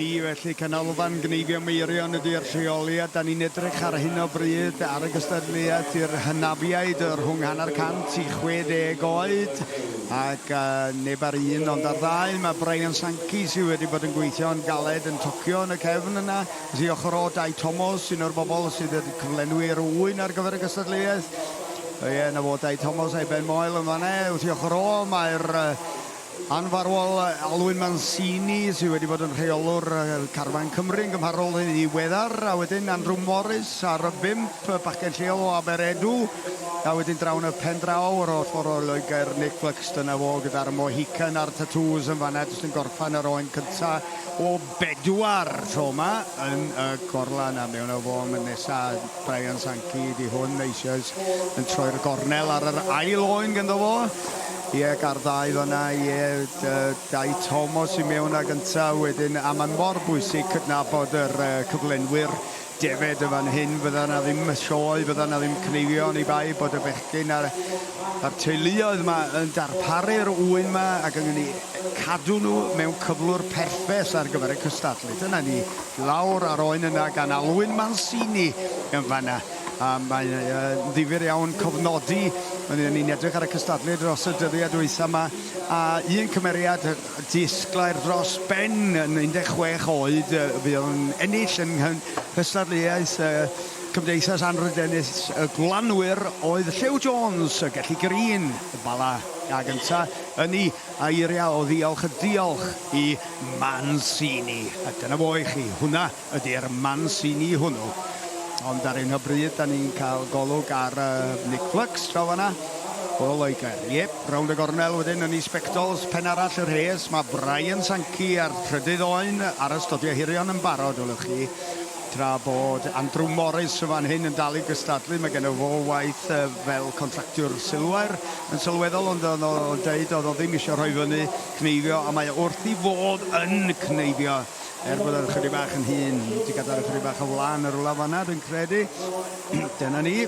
Ni felly, Canolfan Gneifio Meirion ydy'r lleoliad. Da ni'n edrych ar hyn o bryd ar y gystadleuaeth i'r hynafiaid rhwng hanner cant i 60 oed ac neb ar un ond ar ddau. Mae Brian Sankey sydd wedi bod yn gweithio'n galed yn tocio yn y cefn yna. Wrth ei ochr o, Dai Thomas, un o'r bobl sydd wedi cyflenwi'r ŵyn ar gyfer y gystadleuaeth. Ie, 'na fo, Dai Thomas a'i ben moel yn fan'na. Wrth ei ochr o, mae'r Anfarwol Alwyn Mancini sydd wedi bod yn rheolwr carfan Cymru yn gymharol ddiweddar, a wedyn Andrew Morris ar y bump, bachgen lleol o Aberedw, a wedyn draw yn y pen draw yr holl ffordd o Loegr, Nick Buxton a fo gyda'r Mohican a'r tatŵs yn fanna, jyst yn gorffen yr oen cynta o bedwar tro 'ma yn y gorlan, a mewn â fo am y nesa, Brian Sankey ydi hwn eisoes yn troi'r gornel ar yr ail oen ganddo fo. Ie, ac ar ddau fan'na, ie, Dai Thomas i mewn â gynta wedyn, a mae mor bwysig cydnabod yr cyflenwyr defed yn fan hyn, fydda 'na ddim sioe, fydda 'na ddim cneifio oni bai bod y bechgyn a'r a'r teuluoedd 'ma yn darparu'r ŵyn 'ma ac yn eu cadw nhw mewn cyflwr perffeth ar gyfer y cystadlu. Dyna ni, lawr ar oen yna gan Alwyn Mancini yn fan'na. A mae'n ddifyr iawn cofnodi, o'n ni'n edrych ar y cystadlu dros y dyddiau dwytha 'ma, a un cymeriad disglair dros ben yn 16 oed fuodd yn ennill yng nghystadleuaeth Cymdeithas Anrhydeddus y Gwlanwyr oedd Llew Jones, y Gelli Green, y Bala, ag ynta yn ei eiriau o ddiolch y diolch i Mancini. A dyna fo i chi, hwnna ydy'r Mancini hwnnw. Ond ar hyn o bryd, da ni'n cael golwg ar Nick Flux draw fan'na o Loegr. Iep, rownd y gornel wedyn yn ei sbectols, pen arall y rhes, mae Brian Sankey a'r trydydd oen ar y stodiau hirion yn barod, welwch chi. Tra bod Andrew Morris yn fan hyn yn dal i gystadlu, mae genno fo waith fel contractiwr silwair yn sylweddol, ond oedd o'n deud oedd o ddim eisiau rhoi fyny cneifio, a mae o wrth ei fodd yn cneifio. Er bod o'n chydig bach yn hŷn, wedi gadael ychydig bach o wlân yn rhywle fan'na, dwi'n credu. Dyna ni.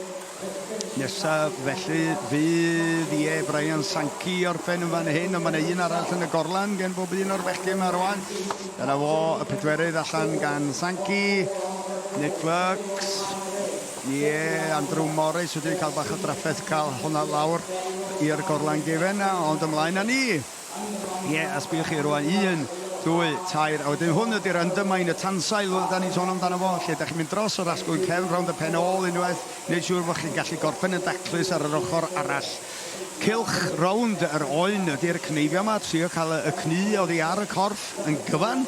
Nesa, felly, fydd, ie, Brian Sankey orffen yn fan hyn, ond mae yna un arall yn y gorlan gen bob un o'r bechgyn yma rwan. Dyna fo, y pedwerydd allan gan Sankey. Nick Flux. Ie, Andrew Morris wedi cael bach o drafferth cael hwnna lawr i'r gorlan gefen, ond ymlaen â ni. Ie, a sbïwch chi rwan, un, dwy, tair, a wedyn hwn ydy'r undermine, y tansail da ni'n sôn amdano fo, lle da chi'n mynd dros yr asgwrn cefn rownd y pen ôl unwaith, wneud siŵr fod chi'n gallu gorffen yn daclus ar yr ochr arall. Cylch rownd yr oen ydy'r cneifio 'ma, trio cael y cnu oddi ar y corff yn gyfan,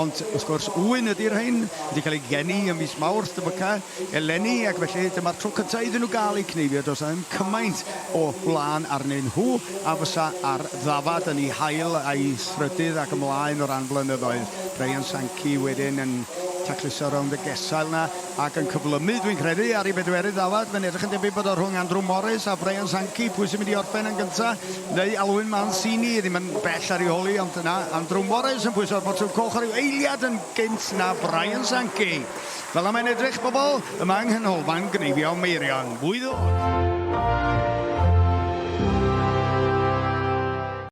ond wrth gwrs ŵyn ydy'r rhain, wedi cael eu geni ym mis Mawrth debyca eleni, ac felly dyma'r tro cyntaf iddyn nhw gael eu cneifio, does 'na ddim cymaint o wlân arnyn nhw a fysa ar ddafad yn ei hail a'i thrydydd ac ymlaen o ran blynyddoedd. Brian Sankey wedyn yn tacluso rownd y gesail 'na ac yn cyflymu, dwi'n credu, ar ei bedwerydd ddafad. Mae'n edrych yn debyg bod o rhwng Andrew Morris a Brian Sankey, pwy sy'n mynd i orffen yn gynta', neu Alwyn Mancini, ddim yn bell ar ei hôl hi, ond na, Andrew Morris yn pwyso'r botwm coch o ryw eiliad yn gynt na Brian Sankey. Fel 'na mae'n edrych, bobl, yma yng Nghanolfan Gneifio Meirion. Fwy ddod!